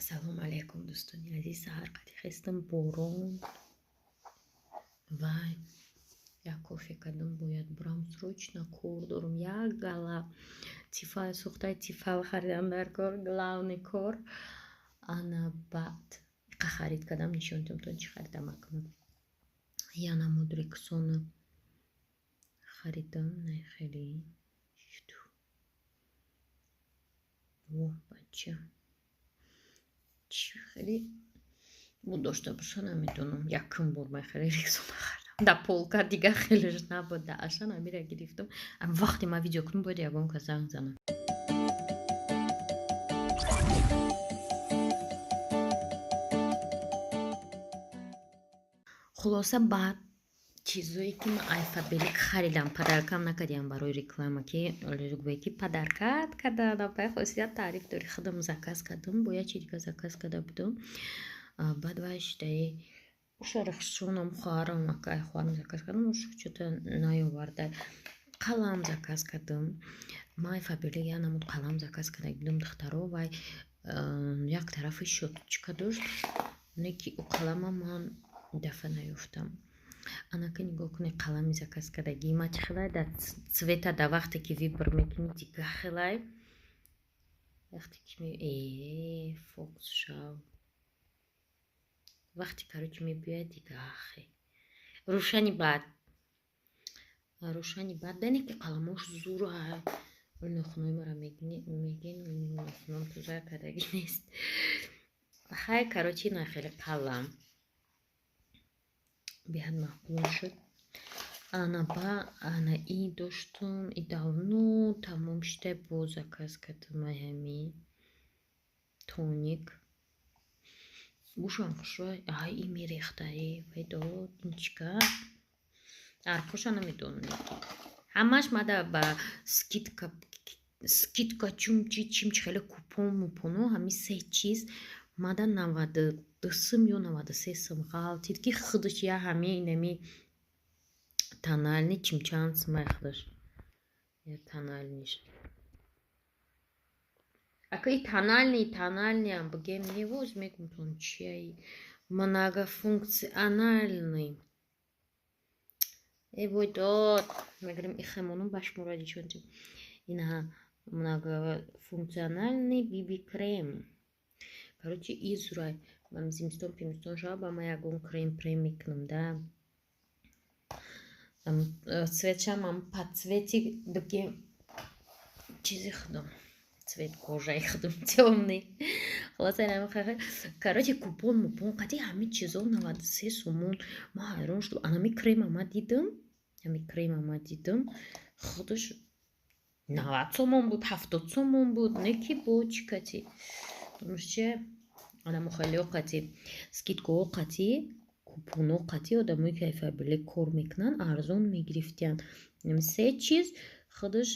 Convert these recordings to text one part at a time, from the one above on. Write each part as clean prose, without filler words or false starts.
Салом алейкум, дӯстони азиз. Саҳар қади хестам, борон. Вай, як кофе кардам, бояд бурам, срочно кор дорам. Як гала Тефал, сӯхтаи Тефал харидам дар кор, главный кор. Ана баъд иқа харид кардам, нишонтон чӣ харидам акнун. Я намуд Рексона харидам, не хеле. О, бача. Чӣ хеле буд дошта боша, намедонам. Якум бор ман хеле Рексона харидам. Да полка дига хелеш набуд, да ашан амира гирифтам. Вақте ман видео кунам, бояд ягон кас занг занад. Хулоса, баъд чизое ки ман ай Фаберлик харидам, подаркам накардиам барои реклама, ки гӯе ки подаркат кардан, апай хосият таъриф дори. Худам заказ кардам, бо як чи дига заказ карда будам. Баъд вай шидаи уша рахшонам, хоҳарам, акай хоҳарам заказ кардам, уш чӯта наёварда. Қалам заказ кардам. Ман ай Фаберлик як намуд қалам заказ карда будам, духтаро, вай як тарафи щёточка дошт, не ки ӯ қалама ман дафъа наёфтам. Анака нигоҳ кунед, қалами заказ кардагӣ ма чӣ хелай, дар цвета, да вақте ки выбор мекунӣ, дига хелай, вақте ки фокус шав, вақте, короче, мебиёяд, дига хе рӯшани бад, рӯшани бад, дане ки қаламош зура. Нохунои мара мегин, нохунон тоза кардагӣ нест. Хай, короче, на хеле қалам беҳад маъқул шуд. Ана ба ана и доштум, и давно тамом шуда, боз заказ кардам ай ҳами тоник. Бушам хушрӯй, ай и мерехтаи, вай дод, ин чика? Арқоша намедонам. Ҳамаш мада ба скидка, скидка чумчи чимчи хеле купон мупоно, ҳами се чиз мада 92 сум ё 93 сум ғалтид, ки худаш я ҳами инами тональный чимчанд сумай худаш. Я тональныйш. Ака и тональный, тональныйам бигем, невоз мегумтон чияй многофункциональный. Э вой дод, мегирем ихемонум ба шуморо нишон. Инаҳа многофункциональный биби крем. Короче, и зурай. Ман зимистон пимистон шава, ба ман ягон крем прем мекунам, да. Цветшам ам по цвети бигем чизи худам. Цвет кожаи худам тёмный. Хулоса, инами. Короче, купон мупон қади ҳамин чизо 93 сомон. Ман ҳайрон шудам. Анами крема ма дидам. Ҳами крема ма дидам. Худаш 90 сомон буд, 70 сомон буд, не ки бо чӣ кати. Донишче анамо хелео қати скидкаҳо, қати купонҳо, қати одамое ки ай Фаберлик кор мекунанд, арзон мегирифтиянд. Се чиз худаш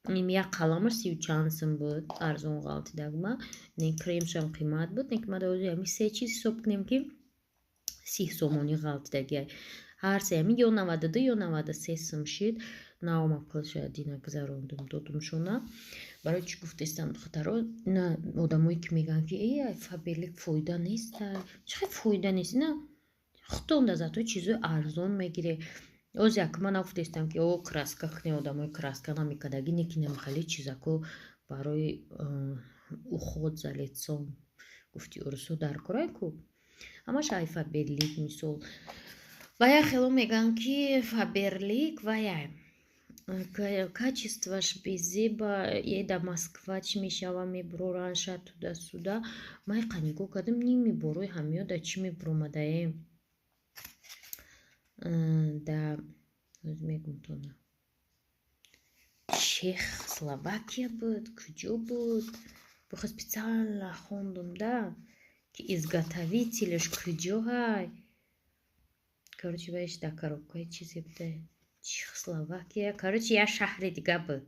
як қаламаш сию чанд сум буд, арзон ғалтидагма, не кремшам қимат буд, не ки ма ҳами се чиз ҳисоб кунем, ки 30 сомонӣ ғалтидагиай. Ҳар се ҳами ё 92 ё 93 сум шид. Наома пулша дина гузарондум, додумшона. Барои чӣ гуфтестам, духтаро, на одамое ки мегӯянд, ки э ай Фаберлик фоида нест, чӣ хел фоида нест? На худтон да зато чизои арзон мегире. Оз як ман нагуфтестам, ки о краска кне, одамои краска намекардаги, не ки намхали чизако барои уход за лицом, гуфти урусо, дар корай ку ҳамаш ай Фаберлик. Мисол, ва як хело мегӯянд, ки Фаберлик ваяй качествош безеба, е да Москва чӣ мешава, мебуроранд ша туда-сюда. Ман иқа нигоҳ кардам, ними борои ҳамиё да чӣ мебуромадаем, да мегумтона, Чех, Словакия буд, куҷо буд, бихо специально хондум, да ки изготовителеш куҷо ҳай. Короче, вайш дар коробкаи чизе буда, Чехословакия, короче, як шаҳри дига буд.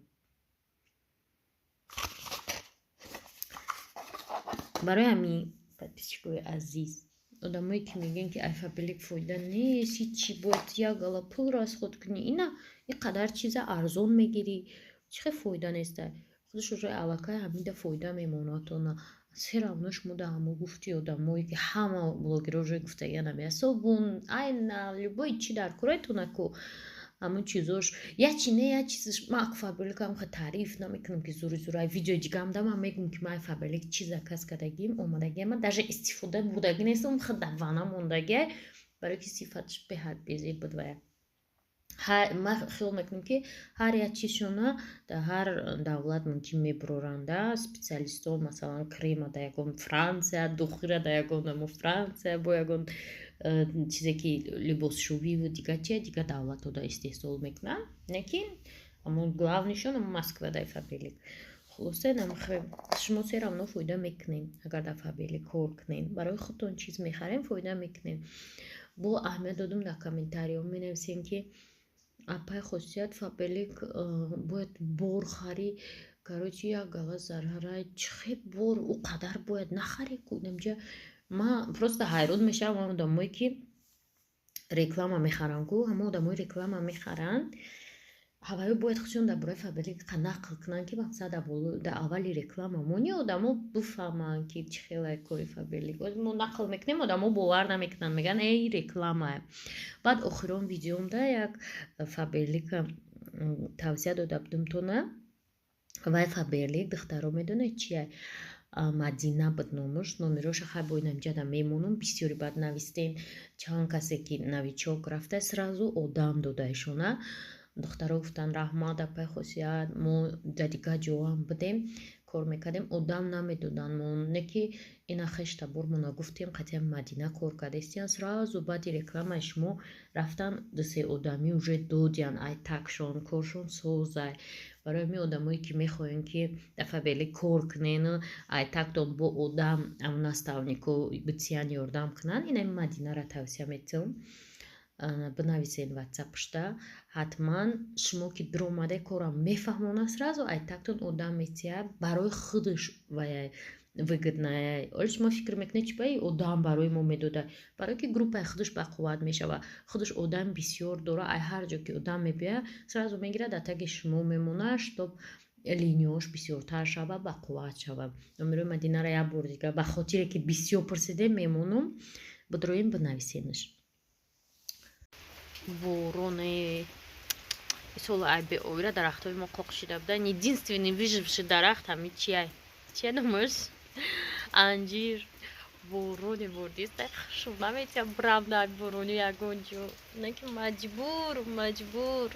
Барои ҳамин, подписчикои азиз, одамое ки мегӯянд, ки ай Фаберлик фоида нест, ҳичи, бояд як гала пул расход кунӣ, ина ин қадар чиза арзон мегирӣ, чӣ хел фоида неста? Худаш уже аллакай ҳамида фоида мемонад. Тона Все равно шумо да ҳамо гуфти одамое ки ҳама блогерҳо уже гуфтагиан, ами собун, айна, любой чи дар кораитона ку ҳамун чизош як чи не, як чизаш. Ман Фаберликам таъриф намекунам, ки зури зура. Видеои дигаам да ман мегӯм, ки ман Фаберлик чи заказ кардагим, омадагиам, ман даже истифода бурдагӣ нестам, худа вана мондагиа, барои ки сифаташ беҳад безеб буд. Вая ман хиёл мекунам, ки ҳар як чизшона дар ҳар давлат мумкин мебуроранда специалистҳо. Масалан, крема дар ягон Франсия, духира дар ягон намо Франсия, бо ягон чизе ки либосшӯвиву дигар чия, дигар давлатҳо да истеҳсол мекунанд, лекин аммо главныйшон Москва дар Фаберлик. Хулоса, шумо все равно фоида мекунед, агар дар Фаберлик кор кунед, барои худтон чиз мехарем, фоида мекунед. Бо аҳамият додум, дар комментариҳо менависем, ки апай Хосият, Фаберлик бояд бор харӣ. Короче, як гала зарарай чихе бор ӯ қадар бояд нахарӣ ку. Инамҷа ман просто ҳайрон мешавам, одамое ки реклама мехаранд ку, ҳама одамои реклама мехаранд, ҳаваё бояд худшон дар бораи Фаберлик нақл кунанд, ки мақсад дар аввали реклама мони одамо бифаҳманд, ки чӣ хелай кори Фаберлик. Мо нақл мекунем, одамо бовар намекунанд, мегӯянд: «Эй, рекламае». Баъд охирон видеомда як Фаберлика тавсия дода будум тона. Вай Фаберлик, духтаро, медонед чия? Мадина буд номуш, номероша хай бо инамҷада мемонум. Бисёри баъд навистем, чанд касе ки новичок рафта, сразу одам додаишона. Духтаро гуфтанд: «Раҳмат, апай Хосият, мо дар дигар ҷоам будем, кор мекардем, одам намедоданд мо, не ки ина хештабор мо нагуфтем, қатъиян Мадина кор кардестиян, сразу баъди рекламаи шумо рафтан, дусе одамӣ уже додиян, ай такшон коршон созай». Барои ҳамин одамое ки мехоҳем, ки дар Фаберлик кор кунену ай тактон бо одам, наставнико битиян, ёрдам кунанд, ина Мадинара тавсия метиҳам. Бинависен ватсапшда ҳатман. Шумо ки дуромаде, корам мефаҳмона, сразу ай тактон одам метиҳад, барои худаш ваяй выгодная. Оли шумо фикр мекунед, чи баи одам барои мо медода? Барое ки группаи худаш бақувват мешава, худаш одам бисёр дора, ай ҳар ҷо ки одам мебиёяд, сразу мегирад, дар таги шумо мемонад, чтоб линияош бисёртар шава, бақувват шава. Номерои Мадинара як бор дига, ба хотире ки бисёр пурсидем, мемонум, бидроем, бинависенаш. Бороне исола ай беоира дарахтҳои мо қоқ шида будан. Единственный выживший дарахт ҳами чия, чия номаш, анҷир. Бороне бурдист, хушум наметиҳам бирам дар борони ягон ҷо, не ки маҷбур, маҷбур.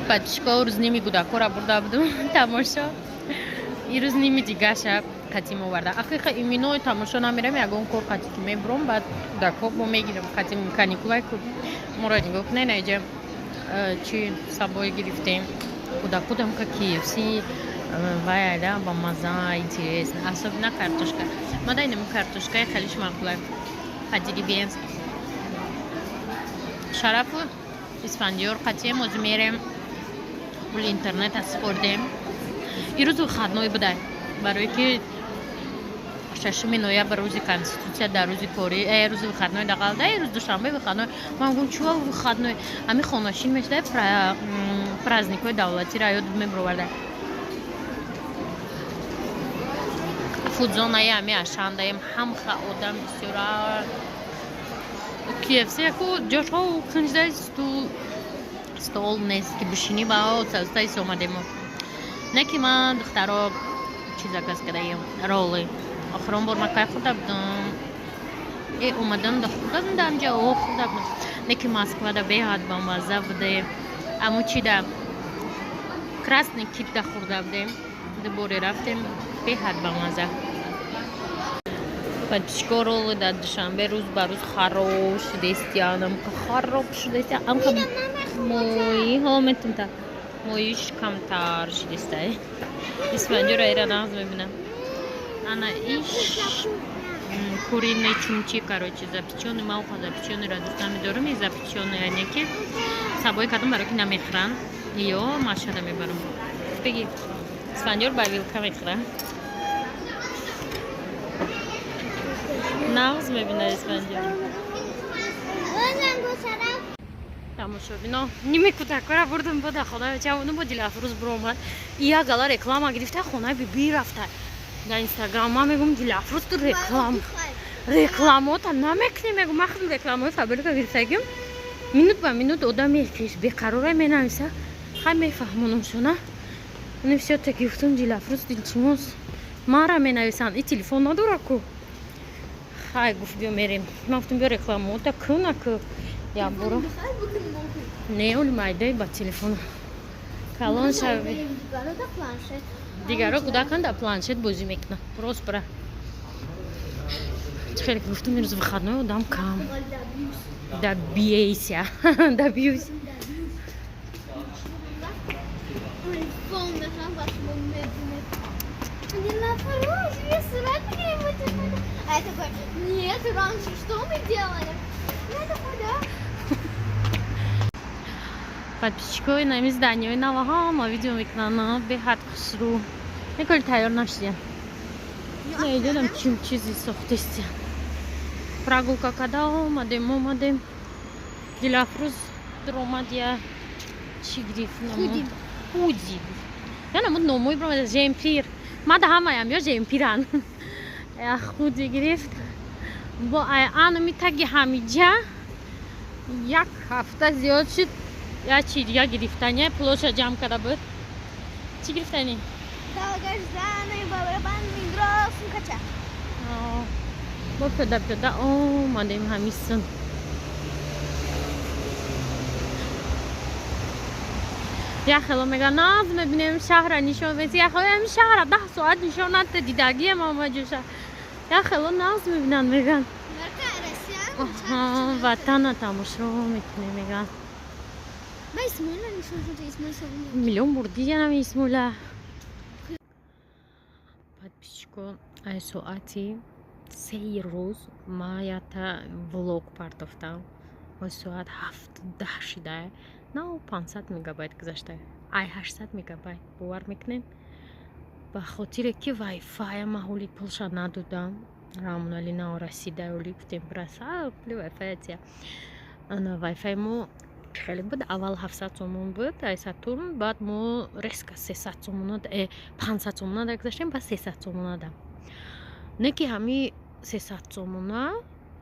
Батишко рӯз ними кӯдакҳоро бурда будум тамошо, ирӯз ними дигаша қатим оварда. Ақиқа имино тамошо намерам, ягон кор қатӣ ки мебурам, баъд кӯдакҳо бо мегирам қатим. Каникулай моро нигоҳ кунед, наиҷа чи сабое гирифтем. Кӯдакҳо дамка KFC. Вай айда ба маза, интересно, особенно картошка. Мада инами картошкаи хелиш маъқулай, по-деревенски. Шарафу Исфандиёр қатием озу мерем, пули интернет аз хӯрдем. Ирӯз выходной будай, барое ки 6 ноябр, рӯзи Конститутсия, дар рӯзи кори рӯзи выходной дақалда. Рӯз душанбе выходной. Ман гум, чува выходной, ами хонашин мешуда, праздникҳои давлатиро ёд мебироварда. Фудзонаи ами ашандаем, ҳамха одам бисёра. KFC яку ҷошҳо кунҷдай, стул, стол нест ки бишинӣ. Ба састаис омадемо. Не ки ман, духтаро, чи заказ кардаем? Роллы. Охирон бор ман кай хӯрда будам? Омадан да хӯрда будам, даамҷа о хӯрда будам. Не ки Москвада беҳад бамазза буде. Аму чи да, Красный кит да хӯрда будем, дуборе рафтем, беҳад бамазза. Подписчико, роллы дар Душанбе рӯз ба рӯз хароб шудестиянам, хароб шудестия. Амка мои ҳо метунта, моиш камтар шудестай. Исфанҷора ира нағз мебинам. Ана иш куриный чумчи, короче, запечённый. Ма уха запечённыйро дӯст намедорам, и запечённый яне ки сабои кардам, барои ки намехӯранд ё машада мебарам. Беги, Исфанҷор ба вилка мехӯра. Нағз мебинад Исфанҷор. Тамошобино, ними кӯдакора бурдум бо дар хонаи чавону, бо Дилафрӯз биромад, як гала реклама гирифта, хонаи биби рафта дар Инстаграм. Ман мегум: «Дилафрӯз, ту рекламота намекунӣ?» Мегум, ман худм рекламаҳои фабрика гирифтагим, минут ба минут одам мекиш беқарора менависа. Хай, мефаҳмонумшона. Ну всё-таки гуфтум: «Дилафрӯз, илтимос, мара менависанд, и телефон надора ку». Хай, гуфт, биё мерем. Ман гуфтум: «Биё, рекламаота куна ку якбора». Не, оли майдаи ба телефон калон шави. Дигаро кӯдакан дар планшет бозӣ мекунанд. Рост бира. Хеле гуфтум, ирӯз выходной, одам кам. Добейся, добьюсь. Телефон мехоҳам ба шумо мебинед. Дилафрӯз, я сурат бигирем бо телефон. А я такой: «Нет, раньше что мы делали?» Я такой: «Да». Подписчикои, нами зданияҳои нава ҳама видео мекунанд, беҳад хушрӯ. Неколи тайёр нашидям, наидодам, чим чизи сохтестия. Прогулка када омадем. Дилафрӯз дуромад, я чӣ гирифт? Худи я намуд номои биромад, жемпир. Мада ҳамаям ё жемпиран. Я худи гирифт бо анами таги ҳамиҷа. Як ҳафта зиёд шуд, я чи дига гирифтани, пулоша ҷамъ карда буд. Чӣ гирифтани? Долгожданный барабанный грохот. Бо пиёда пиёда омадем ҳамисон. Як хело мега наз мебинем, шаҳра нишон меди, як хело ҳами шаҳра 10 соат нишон надта, дидагиам омаҷоша. Як хело наз мебинанд, меган ватана тамошо мекунем, меган. Миллион бор диданам Исмоила. Подписчико, ай соати 3 рӯз ма ята влог партофтам, ой соат 7:10 шида, нав 500 мегабайт гузашта ай 800 мегабайт. Бовар мекунем, ба хотире ки вайфая ма ҳоли пулша надодам, Рамонали нав расида, оли гуфтем бираса пули вайфаятия. Ана вайфай мо хеле буд, аввал 700 сомон буд ай Сатурн, баъд мо резко 300 сомона, 500 сомона да гузаштем, баъд 300 сомона да. Не ки ҳами 300 сомона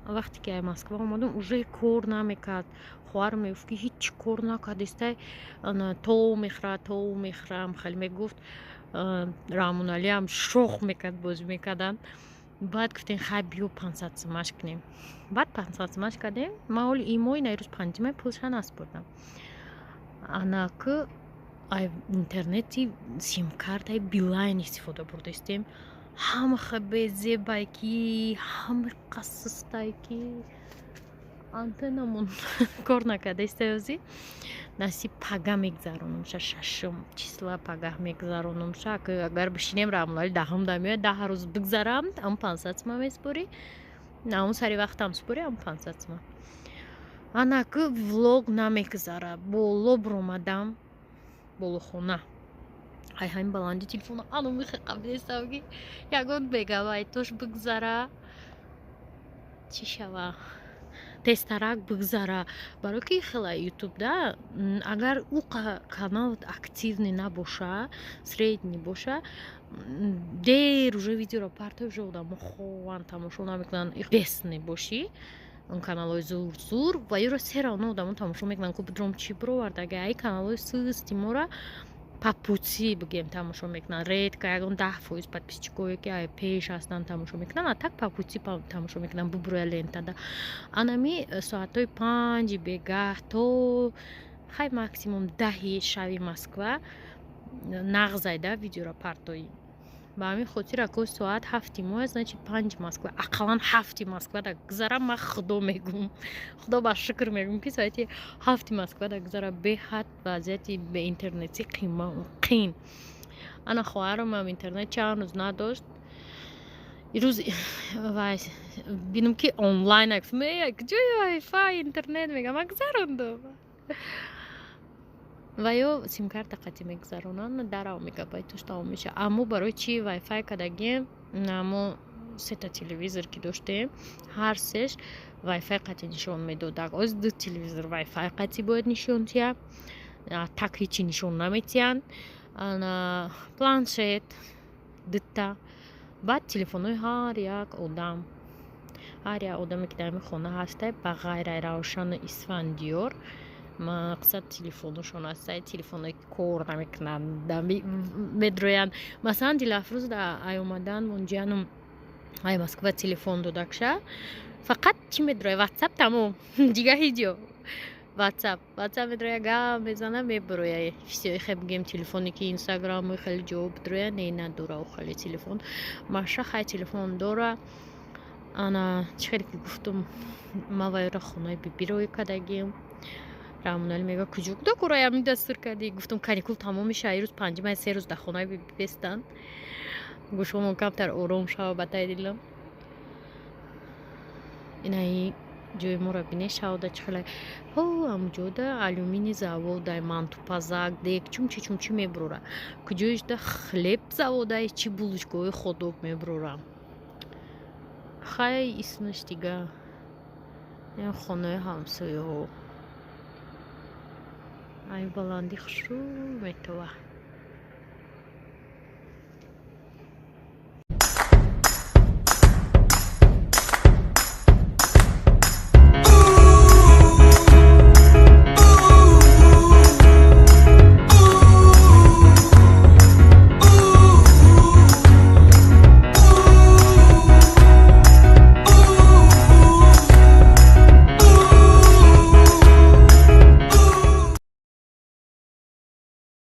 вақте ки ай Москва омадам, уже кор намекард. Хоҳарам мегуфт, ки ҳеҷ кор накардистай, то мехӯрад, то мехӯрам, хеле мегуфт. Рамоналиам шох мекард, бозӣ мекарданд. Баъд гуфтем: «Хай, биё, 500 сумаш кунем». Баъд 500 сумаш кардем. Ман ҳоли имои наирӯз панҷимай пулша наспурдам. Анаку ай интернети симкартаи Билайн истифода бурдаистем. Ҳама безебай ки, ҳама қасистай ки антеннамон кор накардаистай. Ҳозир Насиб, пага мегзаронумша, шашум числа пагаҳ мегзаронумша. Агар бишинем, Раҳмоналӣ 10-ум да меояд, 10 рӯз бигзарам, ам 500 сума месупорӣ, ам сари вақтам супорӣ, ам 500 сума. Анаку влог намегзара. Боло биромадам, болохона, ай ҳамин баланди телефона ану михе қабидестам, ки ягон мегабайтош бигзара, чӣ шава, тезтарак бигзара. Барои ки хела ютубда, агар ӯ канал активный набоша, средний боша, дер уже видеоро партой, уже одамо хованд, тамошо намекунанд. Бесный бошӣ, он каналҳои зур зур ва ёро сера оно одамо тамошо мекунанд, ку бидром чӣ бировард. Ага ай каналҳои сусти мора по пути бигем тамошо мекунанд, редко ягон 10% подписчикое, ки ай пеш ҳастанд, тамошо мекунанд, а так по пути тамошо мекунанд. Буброя лентада анами соатҳои 5-и бегаҳ то хай максимум 10-и шави Москва нағзайда видеоро партоӣ. Ба ҳамин хотир, ако соат 7-и мо, значит, 5-и Москва, ақаллан 7-и Москва да гузара. Ман худо мегум, худо ба шукр мегум, ки соати 7-и Москва да гузара. Беҳад вазъияти беинтернетӣ қин. Ана хоҳарамам интернет чанд рӯз надошт. Ирӯз вай бинам, ки онлайн, гуфтам: «Э, куҷои вайфай, интернет?» Мегам: «Ман гузарондум». Ва ё симкарта қатӣ мегузаронанд, дарав мегабайтош тамом мешавад. Аммо барои чӣ вайфай кардагем? Мо сета телевизор ки доштем, ҳар сеш вайфай қатӣ нишон медодак. Оз ду телевизор вайфай қатӣ бояд нишон тия, так ҳечи нишон наметиҳанд. Ана планшет дута, баъд телефонҳои ҳар як одам, ҳар як одаме, ки дар ин хона ҳастай, ба ғайр ай Равшану Исфандиёр, мақсад телефоношон ҳастай, телефоное ки кор намекунанд, медроянд. Масалан, Дилафрӯз ай омадан монҷианум ай Москва телефон додакша, фақат чӣ медроя? Ватсап, тамом, дигар ҳеҷ ҷо. Ватсап, ватсап медроя, гап мезана, меброя, всё. Ихе бигем, телефоне ки Инстаграму хеле ҷо бидроя, не, надора хеле телефон. Маша хай телефон дора. Ана чӣ хеле ки гуфтум, ма вайра хонаи бибирои кардагим. Раҳмоналӣ мега: «Куҷо куда кора ами дастур кардӣ?» Гуфтум: «Каникул тамом меша, рӯз панҷумай, 3 рӯз дар хонаи биби бестанд, гӯшомон камтар ором шава». Ба таи дилам инаи ҷои моро бине, шавда чӣ хеле ҳо. Ҳамуҷода алюмини заводай, мантупазак, дег, чумчи чумчи мебурора. Куҷоишда хлеб заводай, чи булочкаҳои хот-дог мебурора. Хай, исмаш дига, хонаи ҳамсояҳо ай баланди хушрӯ метова.